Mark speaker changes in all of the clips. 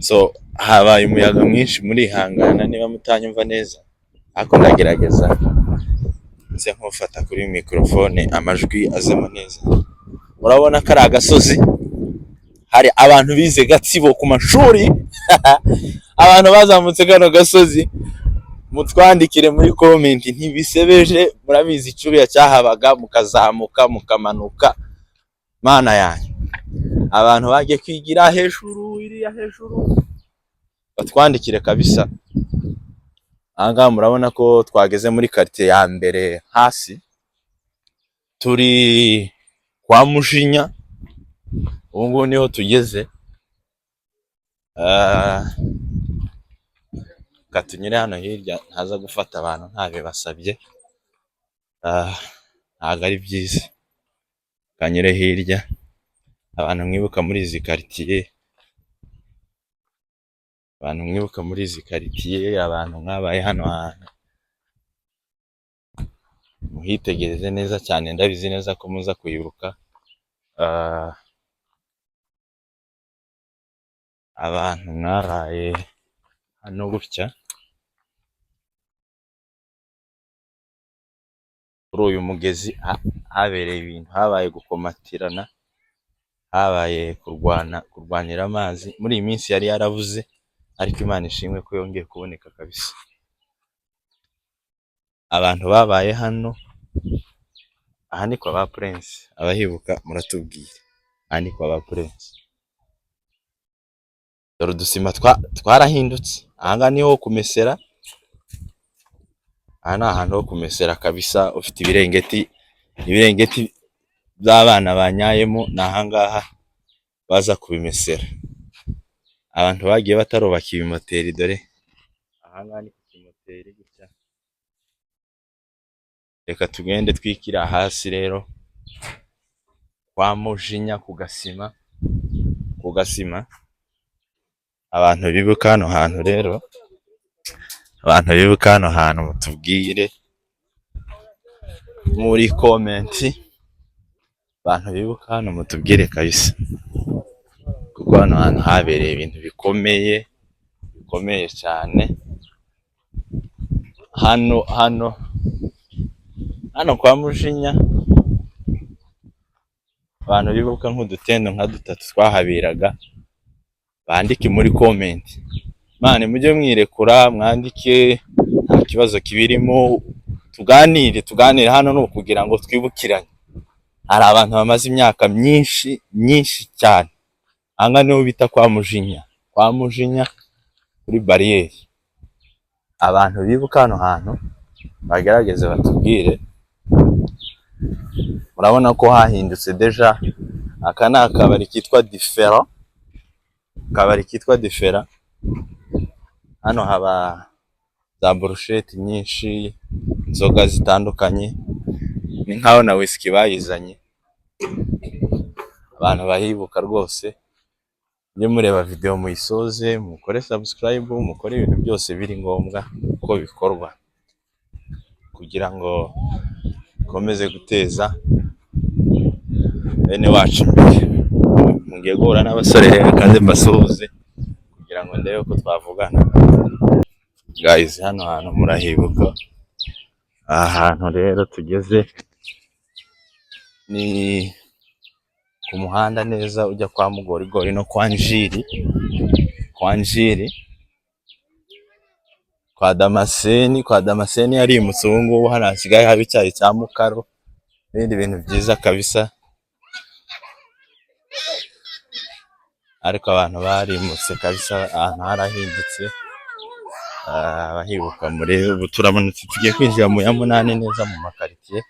Speaker 1: So habaye umuyaga mwinshi, murihangana niba mutanyumva neza, ariko ndagerageza nze nkufata kuri mikorofone amajwi azemo neza. Murabona ko ari agasozi, hari abantu bize Gatsibo ku mashuri, abantu bazamutse kano gasozi, mutwandikire muri comment, ntibisebeje, murabizi icyuya cyahabaga, mukazamuka mukamanuka. Mana yanjye, abantu bagiye kwigira hejuru, iriya hejuru, batwandikire kabisa. Aha ngaha murabona ko twageze muri quartier ya mbere hasi, turi kwa Mujinya, ubu ngubu niho tugeze. Reka tunyure hano hirya ntaza gufata abantu ntabibasabye, ntabwo ari byiza. Reka nyure hirya, abantu mwibuka muri izi quartier, abantu mwibuka muri izi quartier, abantu mwabaye hano hantu, muhitegereze neza cyane, ndabizi neza ko muza kuyibuka. Abantu mwaraye hano gutya kuri uyu mugezi, habereye ibintu, habaye gukomatirana, habaye kurwana, kurwanira amazi. Muri iyi minsi yari yarabuze, ariko Imana ishimwe ko yongeye kuboneka kabisa. Abantu babaye hano, aha ni kwa ba Prince, abahibuka muratubwira, aha ni kwa ba Prince. Dore udusima twarahindutse, aha ngaha niho kumesera, aha ni ahantu ho kumesera kabisa, ufite ibirengeti, ibirengeti by'abana banyayemo, ni aha ngaha baza kubimesera. Abantu bagiye batarubaka ibimoteri, dore aha ngaha ni ku kimoteri gutya. Reka tugende twikira hasi rero kwa Mujinya ku gasima, ku gasima. Abantu bibuka hano hantu rero, abantu bibuka hano hantu mutubwire muri comment, abantu bibuka hano mutubwire kabisa, kuko hano hantu habereye ibintu bikomeye, bikomeye cyane. Hano hano hano kwa Mujinya, abantu bibuka nk'udutendo nka dutatu twahaberaga, bandike muri comment. Mani mujye mwirekura mwandike, nta kibazo kibirimo, tuganire, tuganire. Hano ni ukugira ngo twibukiranye. Hari abantu bamaze imyaka myinshi myinshi cyane. Aha ngaha niho bita kwa Mujinya, kwa Mujinya kuri bariyeri. Abantu bibuka hano hantu bagerageze batubwire. Murabona ko hahindutse déjà. Aka ni akabari kitwa Difera, akabari kitwa Difera. Hano haba za burusheti nyinshi, inzoga zitandukanye, ni nkaho na whisky bayizanye. Abantu bahibuka rwose, mujye mureba video muyisoze, mukore subscribe, mukore ibintu byose biri ngombwa ko bikorwa kugira ngo dukomeze guteza bene wacu imbere. Mugiye guhura n'abasore rero, kaze mbasuhuze kugira ngo ndebe ko twavugana. Guys, hano hantu murahibuka? Aha hantu rero tugeze ni ku muhanda neza ujya kwa Mugorigori no kwa Njiri, kwa Njiri, kwa Damascene. Kwa Damascene yarimutse, ubu ngubu hano hasigaye haba icyayi cya mukaro n'ibindi bintu byiza kabisa, ariko abantu barimutse kabisa, ahantu harahindutse. Abahibuka murebe, ubu turamanutse tugiye kwinjira mu ya munani neza mu makaritsiye.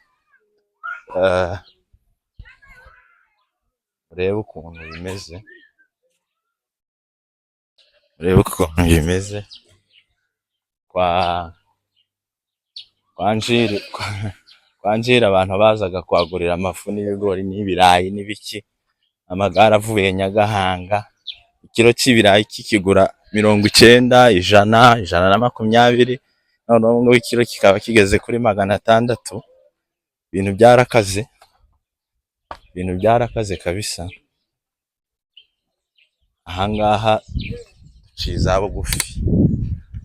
Speaker 1: Murebe ukuntu bimeze, murebe ukuntu bimeze kwa Njiri, kwa Njiri abantu bazaga kuhagurira amafu n'ibigori n'ibirayi n'ibiki, amagare avuye Nyagahanga, ikiro cy'ibirayi kikigura 90, 100, 120, none ubu ngubu ikiro kikaba kigeze kuri 600. Ibintu byarakaze, ibintu byarakaze kabisa. Aha ngaha Nciye iza bugufi.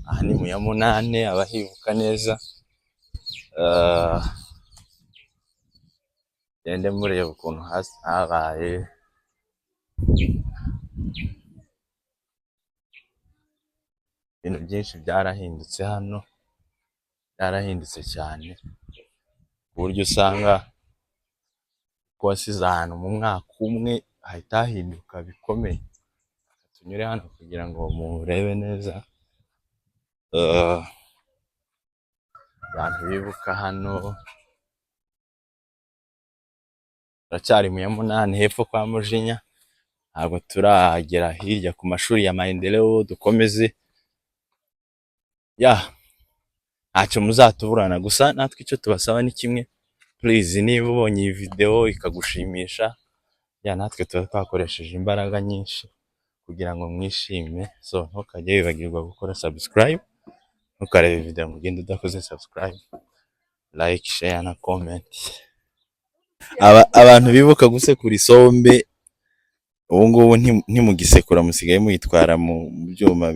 Speaker 1: Aha ni mu ya munane, abahibuka neza. Gende mureba ukuntu hasi habaye. Ibintu byinshi byarahindutse hano, byarahindutse cyane, ku buryo usanga ko wasize ahantu mu mwaka umwe hahita hahinduka bikomeye. Tunyure hano kugira ngo murebe neza. Abantu bibuka hano, turacyari mu ya munani hepfo kwa Mujinya, ntabwo turagera hirya ku mashuri ya Maendeleo. Dukomeze ya, ntacyo muzatuburana. Gusa natwe icyo tubasaba ni kimwe, please, niba ubonye iyi video ikagushimisha, ya, natwe tuba twakoresheje imbaraga nyinshi kugira ngo mwishime. So ntukajye wibagirwa gukora subscribe, ntukarebe video ngo ugende udakoze subscribe, like, share na comment. Abantu bibuka gusekura isombe, ubu ngubu ntimugisekura, musigaye muyitwara mu byuma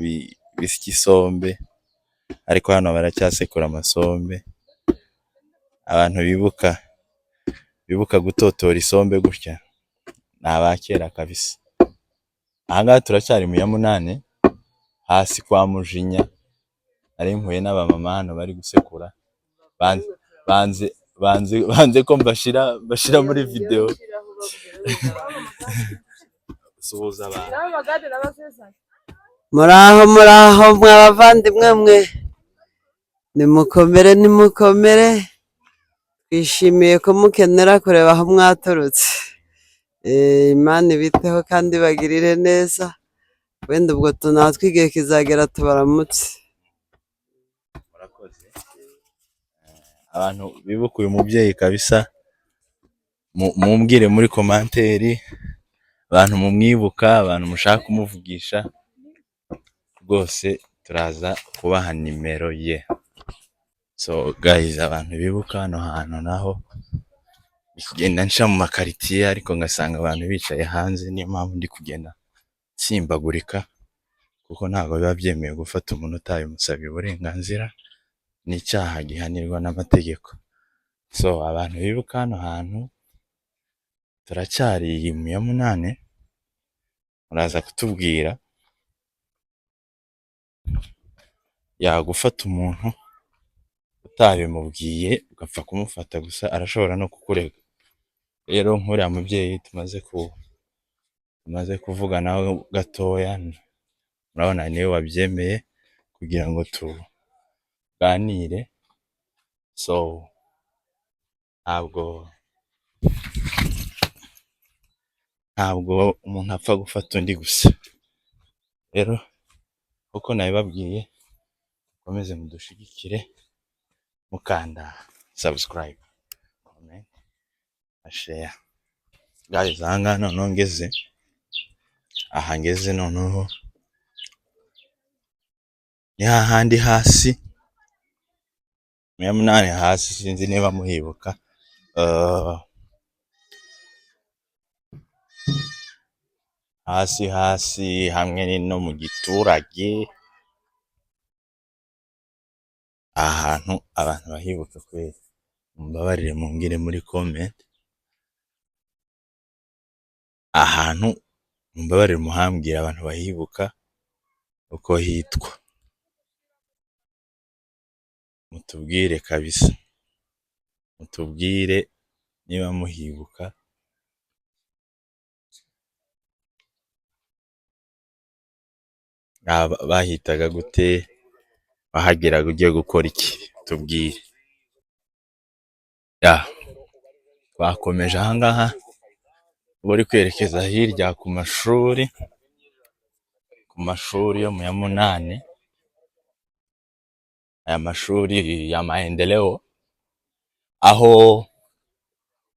Speaker 1: bisya isombe, ariko hano baracyasekura amasombe. Abantu bibuka gutotora isombe gutya ni abakera kabisa. Aha ngaha turacyari mu ya munani, hasi kwa Mujinya. Nari mpuye n'abamama hano bari gusekura, banze ko mbashira muri video. Suhuza abantu.
Speaker 2: Muraho, muraho, mwa bavandimwe mwe! Nimukomere, nimukomere! Twishimiye ko mukenera kureba aho mwaturutse. Imana ibiteho kandi ibagirire neza. Wenda ubwo natwe igihe kizagera tubaramutse.
Speaker 1: Murakoze. Abantu bibuka uyu mubyeyi kabisa, mumbwire muri commentaire, abantu mumwibuka, abantu mushaka kumuvugisha, rwose turaza kubaha nimero ye. So guys, abantu bibuka hano hantu naho, ndi kugenda nca mu makaritsiye ariko ngasanga abantu bicaye hanze, niyo mpamvu ndi kugenda nsimbagurika, kuko ntabwo biba byemewe gufata umuntu utabimusabiye uburenganzira, ni icyaha gihanirwa n'amategeko. So abantu bibuka hano hantu, turacyari mu ya munani, muraza kutubwira. Yagufata umuntu utabimubwiye ugapfa kumufata gusa, arashobora no kukurega. Rero nk'uriya mubyeyi tumaze kuvuganaho gatoya, murabona niwe wabyemeye kugira ngo tuganire. So ntabwo umuntu apfa gufata undi gusa. Rero uko nabibabwiye, mukomeze mudushigikire mukanda subscribe, comment na share. Guys, aha ngaha noneho ngeze, aha ngeze noneho ni hahandi hasi mu ya munani hasi, sinzi niba muhibuka. Hasi hasi hamwe no mu giturage, ahantu abantu bahibuka kweri, mumbabarire mumbwire muri comment, ahantu mumbabarire muhambwire abantu bahibuka uko hitwa, mutubwire kabisa, mutubwire niba muhibuka. Bahitaga gute? Wahageraga ugiye gukora iki? Tubwire. Ya, twakomeje ahangaha, uri kwerekeza hirya ku mashuri yo mu ya munani, aya mashuri ya Maendeleo, aho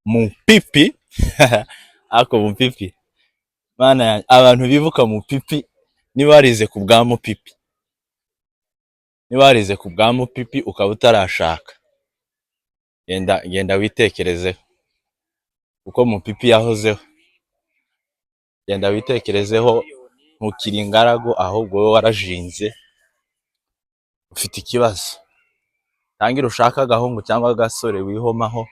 Speaker 1: Mupipi, ako Mupipi, Mana yanjye, abantu bibuka Mupipi, niba warize ku bwa Mupipi, niba warize ku bwa Mupipi ukaba utarashaka, genda genda witekerezeho, kuko Mupipi yahozeho. Genda witekerezeho. Ntukiri ingaragu, ahubwo wowe warajinze, ufite ikibazo. Tangira ushake agahungu cyangwa agasore wihomaho,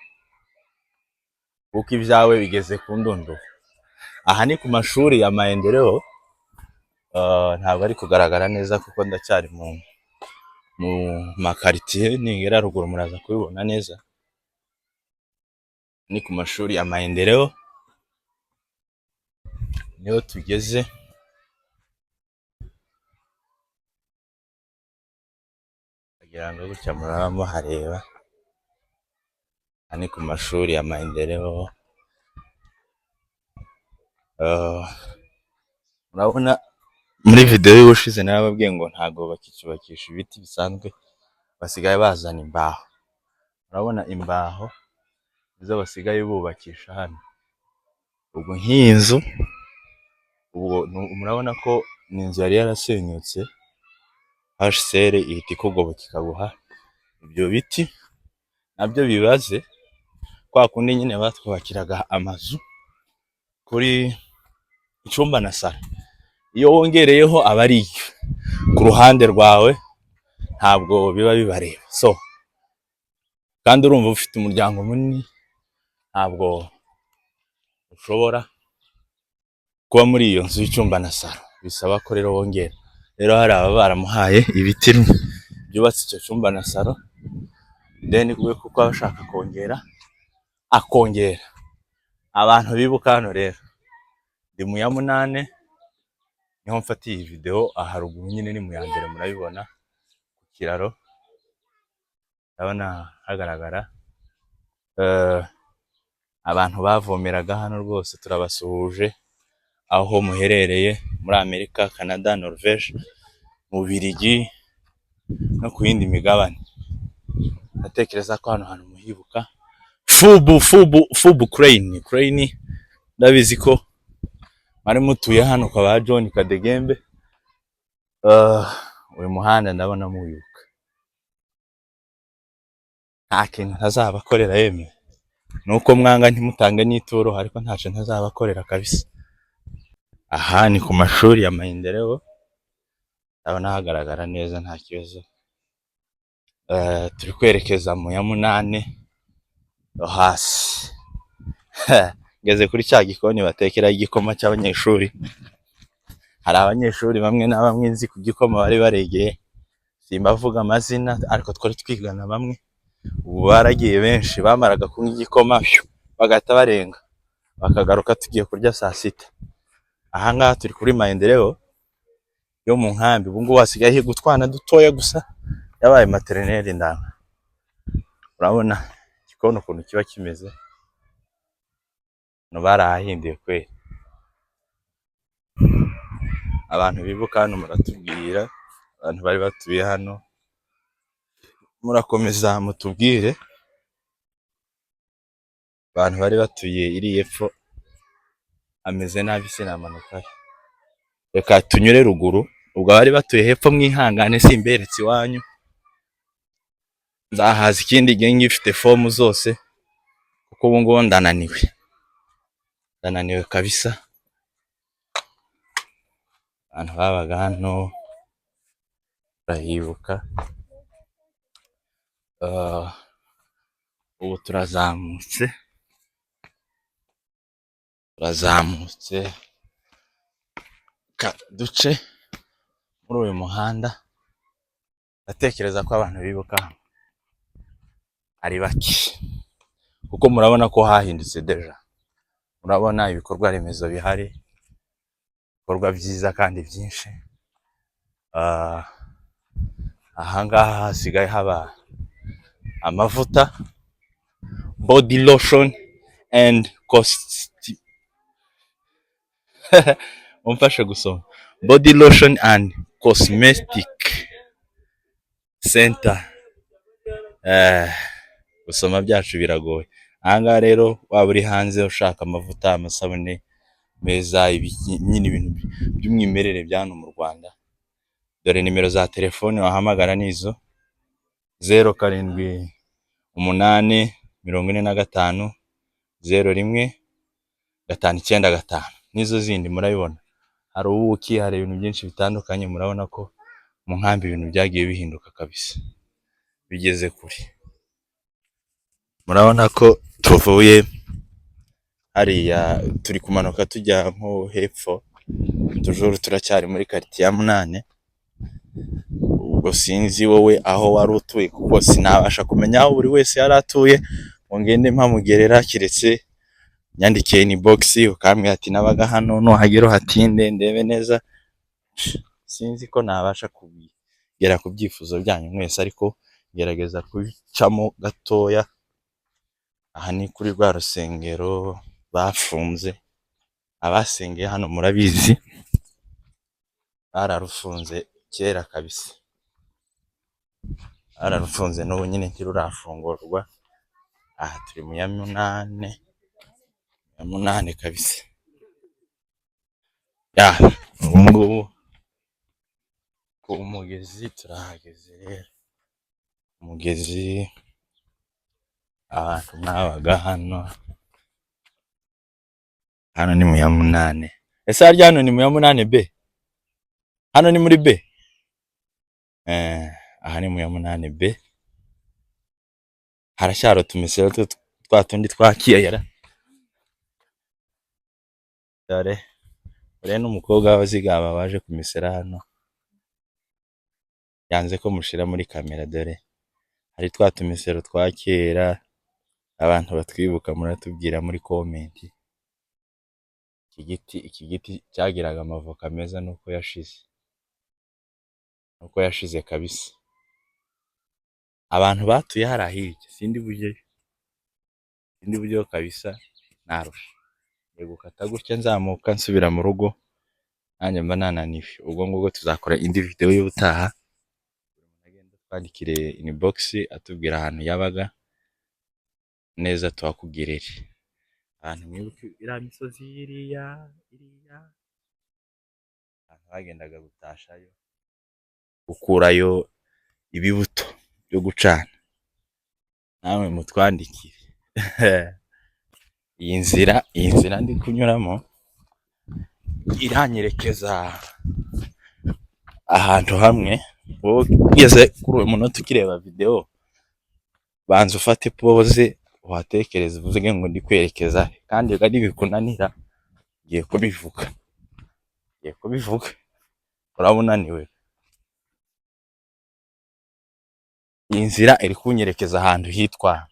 Speaker 1: kuko ibyawe bigeze ku ndunduro. Aha ni ku mashuri ya Maendeleo. Ntabwo ari kugaragara neza kuko ndacyari mu makaritsiye. Nigera ruguru muraza kubibona neza. Ni ku mashuri ya Maendeleo niho tugeze. Kugira ngo gutya muraba muhareba. Aha ni ku mashuri ya Maendeleo. Murabona muri video y'ubushize narababwiye ngo ntabwo bakicyubakisha ibiti bisanzwe, basigaye bazana imbaho. Murabona imbaho nizo basigaye bubakisha hano. Ubwo nk'iyi nzu, ubwo murabona ko ni inzu yari yarasenyutse, HCR ihita ikugoboka ikaguha ibyo biti, nabyo bibaze kwa kundi nyine batwubakiraga amazu kuri icyumba na salo. Iyo wongereyeho aba ari iyo ku ruhande rwawe, ntabwo biba bibareba. So kandi urumva ufite umuryango munini, ntabwo ushobora kuba muri iyo nzu y'icyumba na salo, bisaba ko rero wongera. Rero hari ababa baramuhaye ibiti byubatse icyo cyumba na salo, then we kuko aba ashaka kongera akongera. Abantu bibuka hano rero, ndi mu ya munane niho mfatiye iyi video. Aha ruguru nyine ni mu ya mbere, murabibona ku kiraro, ndabona hagaragara. Abantu bavomeraga hano rwose turabasuhuje aho muherereye muri Amerika, Canada, Norvège, mu Bubiligi no ku yindi migabane. Ndatekereza ko hano hantu muhibuka. Fubu fubu fubu crane crane, ndabizi ko mwari mutuye hano kwa ba John Kadegembe. Uyu muhanda ndabona muwibuka. Nta kintu ntazabakorera yemwe, nuko mwanga ntimutange n'ituro, ariko ntacyo ntazabakorera kabisa. Aha ni ku mashuri ya Maendeleo, ndabona hagaragara neza, nta kibazo. Turi kwerekeza mu ya munane yo hasi. Ngeze kuri cya gikoni batekeraho igikoma cy'abanyeshuri. Hari abanyeshuri bamwe na bamwe nzi ku gikoma bari baregeye, simbavuga amazina, ariko twari twigana bamwe, ubu baragiye benshi. Bamaraga kunywa igikoma bagahita barenga, bakagaruka tugiye kurya saa sita. Aha ngaha turi kuri Maendeleo yo mu nkambi. Ubu ngubu hasigaye higa utwana dutoya gusa, yabaye maternelle ndanga. Urabona igikoni ukuntu kiba kimeze, hano barahahinduye kweli. Abantu bibuka hano muratubwira, abantu bari batuye hano murakomeza mutubwire. Abantu bari batuye iri epfo ameze nabi, sinamanukayo, reka tunyure ruguru. Ubwo abari batuye hepfo mwihangane simberetse iwanyu, nzahaza ikindi gihe ngifite fomu zose, kuko ubu ngubu ndananiwe, ndananiwe kabisa. Abantu babaga hano barahibuka. Ubu turazamutse, turazamutse duce muri uyu muhanda. Ndatekereza ko abantu bibuka hano ari bake, kuko murabona ko hahindutse déjà. Murabona ibikorwa remezo bihari, ibikorwa byiza kandi byinshi. Aha ngaha hasigaye haba amavuta, body lotion and cost, umfashe gusoma, body lotion and cosmetic center. Gusoma byacu biragoye. Aha ngaha rero waba uri hanze ushaka amavuta, amasabune meza, nyine ibintu by'umwimerere bya hano mu Rwanda, dore nimero za telefone wahamagara ni izo: 078 45 01 595, n'izo zindi murabibona. Hari ubuki, hari ibintu byinshi bitandukanye. Murabona ko mu nkambi ibintu byagiye bihinduka kabisa, bigeze kure. Murabona ko tuvuye hariya, turi kumanuka tujya nko hepfo. Toujours turacyari muri quartier ya munane. Ubwo sinzi wowe aho wari utuye, kuko sinabasha kumenya aho buri wese yari atuye ngo ngende mpamugerera, keretse nyandikiye inbox ukambwira ati: "Nabaga hano, nuhagera uhatinde ndebe neza." Sinzi ko nabasha kugera ku byifuzo byanyu mwese, ariko ngerageza kubicamo gatoya. Aha ni kuri rwa rusengero bafunze. Abasengeye hano murabizi, bararufunze kera kabisa, bararufunze, n'ubu nyine ntirurafungurwa. Aha turi mu ya munane, ya munane kabisa. Ya, ubu ngubu ku mugezi turahageze rero. Umugezi, abantu mwabaga hano, hano ni mu ya munane. Ese harya hano ni mu ya munane B? Hano ni muri B. Aha ni mu ya munane B. Haracyari utumesero twa tundi twa kera. Dore uriya n'umukobwa w'abazigaba waje kumesera hano, yanze ko mushira muri kamera. Dore hari twa tumesero twa kera, abantu batwibuka muratubwira muri comment. Iki giti cyagiraga amavoka meza, nuko yashize, nuko yashize kabisa. Abantu batuye hariya hirya, sindi bujyeyo, sindi bujyeyo kabisa, narushe. Ngiye gukata gutya nzamuka nsubira mu rugo, nanjye mba nananiwe. Ubwo ngubwo tuzakora indi video y'ubutaha. Agenda twandikire inbox atubwira ahantu yabaga neza, tuhakugerere. Abantu mwibuke iriya misozi, iriya, iriya abantu bagendaga gutashayo, gukurayo ibibuto byo gucana, namwe mutwandikire. Iyi nzira ndi kunyuramo iranyerekeza ahantu hamwe. Wowe ugeze kuri uyu munota ukireba video, banza ufate pause, uhatekereze, uvuge ngo ndi kwerekeza he? Kandi nibikunanira, ngiye kubivuga, ngiye kubivuga, uraba unaniwe. Iyi nzira iri kunyerekeza ahantu hitwa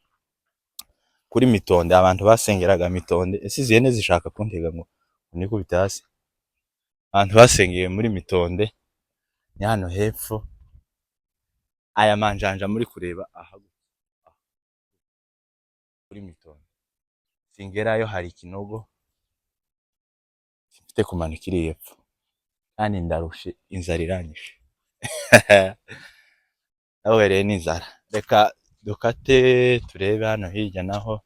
Speaker 1: kuri Mitonde, abantu basengeraga Mitonde. Ese izi hene zishaka kuntega ngo nikubite hasi? Abantu basengeye muri Mitonde ni hano hepfo. Aya manjanja muri kureba aha kuri Mitonde, singerayo, hari ikinogo mfite kumanuka iri hepfo, kandi ndarushe, inzara iranyishe, nahuhereye n'inzara. Reka dukate turebe hano hirya naho.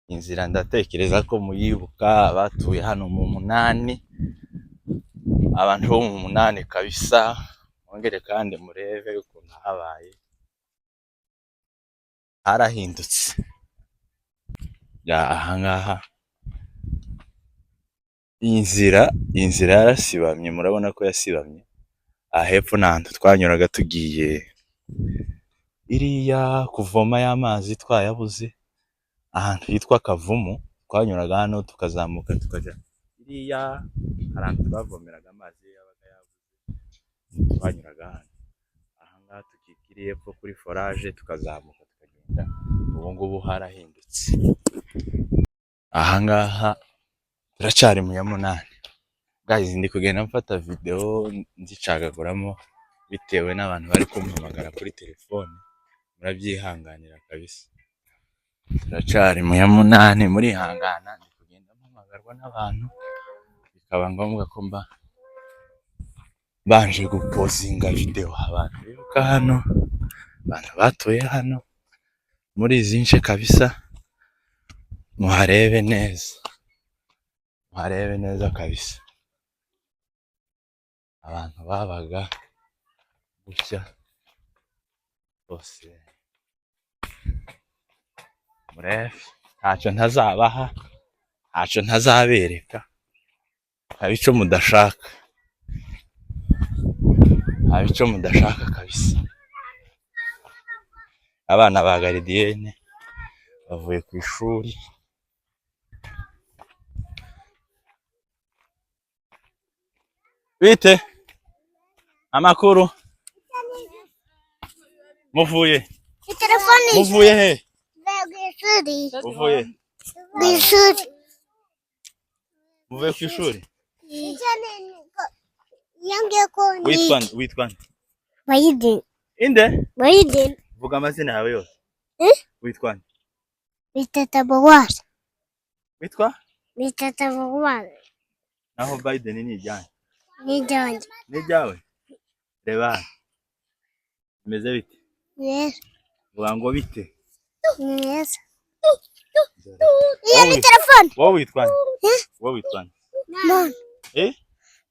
Speaker 1: Inzira ndatekereza ko muyibuka, abatuye hano mu munani, abantu bo mu munani kabisa, mwongere kandi murebe ukuntu habaye, harahindutse. Ya, ahangaha iyi nzira yarasibamye, murabona ko yasibamye. Aha hepfo ni ahantu twanyuraga tugiye iriya kuvoma y'amazi twayabuze, ahantu hitwa Kavumu. Twanyuraga hano tukazamuka tukajya iriya, hari ahantu twavomeraga amazi iyo yabaga yabuze, twanyuraga hano. Aha ngaha tukikira hepfo kuri forage, tukazamuka tukagenda. Ubu ngubu harahindutse. Aha ngaha turacyari mu ya munani. Guys, ndi kugenda mfata video nzicagaguramo bitewe n'abantu bari kumpamagara kuri telefone, murabyihanganira kabisa. Turacyari mu ya munani, murihangana, ndi kugenda mpamagarwa n'abantu, bikaba ngombwa ko mba mbanje gupozinga video. Abantu bibuka hano, abantu batuye hano muri izi nce kabisa, muharebe neza, muharebe neza kabisa. Abantu babaga gutya bose, murebe, ntacyo ntazabaha, ntacyo ntazabereka. Haba ico mudashaka, haba ico mudashaka kabisa. Abana ba gardienne bavuye ku ishuri. Bite? Amakuru? Muvuye?
Speaker 3: Telefone.
Speaker 1: Muvuye he?
Speaker 3: Kwishuri.
Speaker 1: Uvuye?
Speaker 3: Kwishuri.
Speaker 1: Muvuye ku ishuri?
Speaker 3: Witwa
Speaker 1: Witwa nde? Witwa nde?
Speaker 3: Bayiden.
Speaker 1: Inde?
Speaker 3: Bayiden.
Speaker 1: Vuga amazina yawe yose.
Speaker 3: Eh?
Speaker 1: Witwa nde?
Speaker 3: Bitata Bawar.
Speaker 1: Witwa?
Speaker 3: Bitata Bawar.
Speaker 1: Naho Biden ni ijyanyu?
Speaker 3: Ni ijyanjye.
Speaker 1: Ni ijyawe? Reba hano. Bimeze bite?
Speaker 3: Neza.
Speaker 1: Vuga ngo bite?
Speaker 3: Ni neza. Iyo ni telefone.
Speaker 1: Wowe witwa nde? Wowe witwa nde?
Speaker 3: Mana.
Speaker 1: Eh?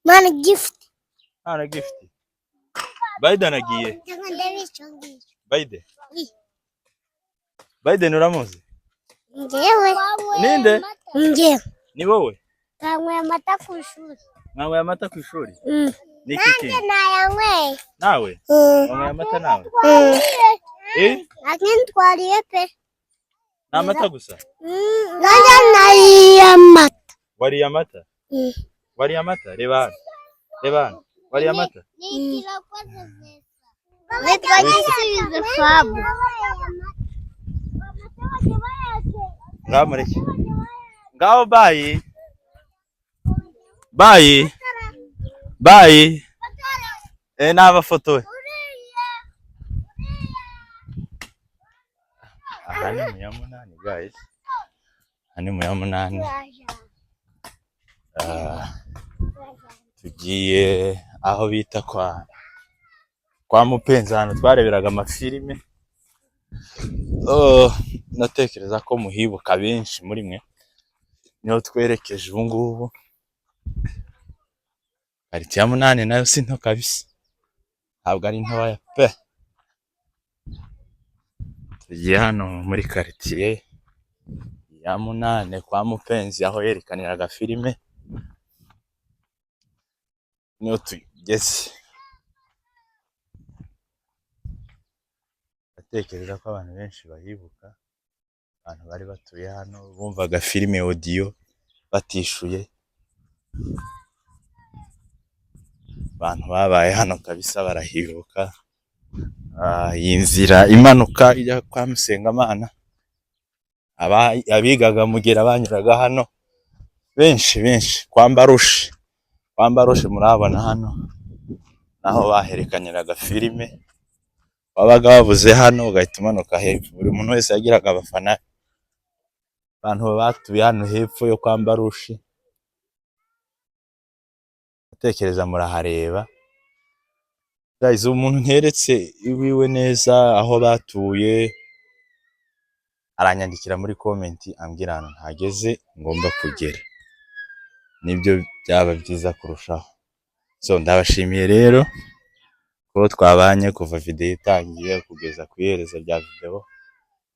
Speaker 3: Mana gift.
Speaker 1: Mana gift. Biden agiye. Biden. Biden uramuzi?
Speaker 3: Njyewe.
Speaker 1: Ninde?
Speaker 3: Njyewe.
Speaker 1: Ni wowe?
Speaker 3: Nanyweye amata ku ishuri.
Speaker 1: Mwanyweye amata ku ishuri?
Speaker 3: Mm.
Speaker 1: Ni iki kindi?
Speaker 3: Nayanyweye.
Speaker 1: Nawe?
Speaker 3: Mm.
Speaker 1: Wanyweye amata nawe?
Speaker 3: Mm.
Speaker 1: Eh?
Speaker 3: Akintwariye pe.
Speaker 1: Ni amata gusa?
Speaker 3: Nanjye nariye amata.
Speaker 1: Wariye amata?
Speaker 3: Mm.
Speaker 1: Wariye amata? Reba hano. Reba hano. Wariye amata?
Speaker 3: Witwa Gisubizo Fabu.
Speaker 1: Ngaho mureke. Ngaho bayi. Bayi. Bayi. Eh, n'abafotowe. Aha ni mu ya munani guys. Aha ni mu ya munani. Tugiye aho bita kwa Mupenzi, ahantu twareberaga amafilime. Oh, ndatekereza ko muhibuka benshi muri mwe. Niho twerekeje ubu ngubu. Quartier ya munani nayo si nto kabisa, ntabwo ari ntoya pe. Tugiye hano muri quartier ya munani kwa Mupenzi, aho yerekaniraga filime, niho tugeze. Ndatekereza ko abantu benshi bahibuka, abantu bari batuye hano bumvaga filime audio batishuye. Abantu babaye hano kabisa barahibuka. Iyi nzira imanuka ijya kwa Musengamana, abigaga Mugera banyuraga hano benshi benshi. Kwa Mbarushe, kwa Mbarushe murabona hano naho baherekaniraga filime. Wabaga wabuze hano ugahita umanuka hepfo. Buri muntu wese yagiraga abafana. Abantu batuye hano hepfo yo kwa Mbarushe, ndatekereza murahareba. Guys, umuntu nteretse iwiwe neza aho batuye aranyandikira muri comment ambwira ahantu ntageze ngomba kugera, nibyo byaba byiza kurushaho. So ndabashimiye rero ko twabanye kuva video itangiye kugeza ku iherezo rya video.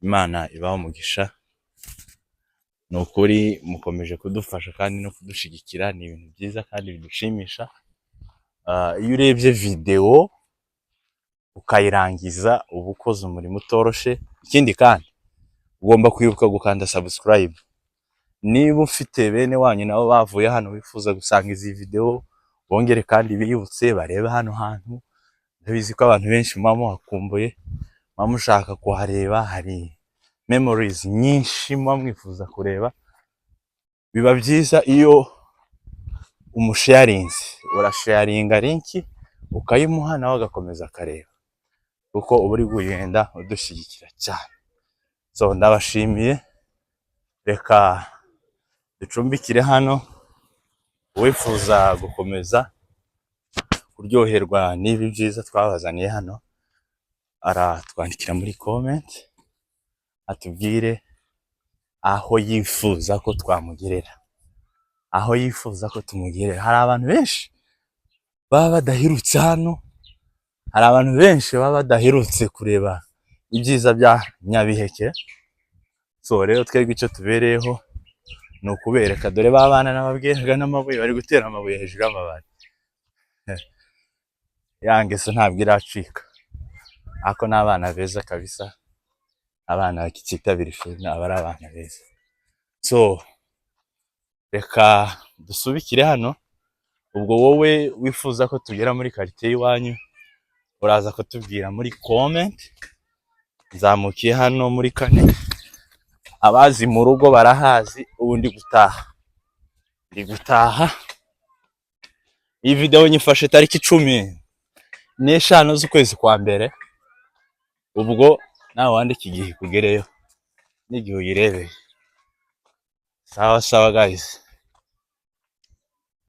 Speaker 1: Imana ibahe umugisha, ni ukuri mukomeje kudufasha kandi no kudushigikira, ni ibintu byiza kandi bidushimisha. Iyo urebye video ukayirangiza uba ukoze umurimo utoroshe. Ikindi kandi ugomba kwibuka gukanda subscribe. Niba ufite bene wanyu nabo bavuye hano bifuza gusanga izi video, bongere kandi biyibutse barebe hano hantu. Ndabizi ko abantu benshi muba muhakumbuye, muba mushaka kuhareba, hari memories nyinshi muba mwifuza kureba. Biba byiza iyo umusharinze, urasharinga link ukayimuha nawe agakomeza akareba, kuko uba uri kugenda udushyigikira cyane. So ndabashimiye, reka ducumbikire hano. Uwifuza gukomeza kuryoherwa n'ibi byiza twabazaniye hano, aratwandikira muri comment atubwire aho yifuza ko twamugerera, aho yifuza ko tumugerera. Hari abantu benshi baba badaherutse hano, hari abantu benshi baba badaherutse kureba ibyiza bya Nyabiheke. So rero twebwe icyo tubereyeho Ni ukubereka, dore ba bana nababwiraga n'amabuye, bari gutera amabuye hejuru y'amabati. Ya ngeso ntabwo iracika, ariko ni abana beza kabisa. Abana bakitabira ishuri aba ari abana beza. So reka dusubikire hano. Ubwo wowe wifuza ko tugera muri quartier y'iwanyu, uraza kutubwira muri comment. Nzamukiye hano muri kane, abazi mu rugo barahazi. Ubu ndi gutaha, ndi gutaha. Iyi video nyifashe tariki 15 z'ukwezi kwa mbere. Ubwo nawe wandika igihe ikugereyo n'igihe uyirebeye. Sawa sawa guys.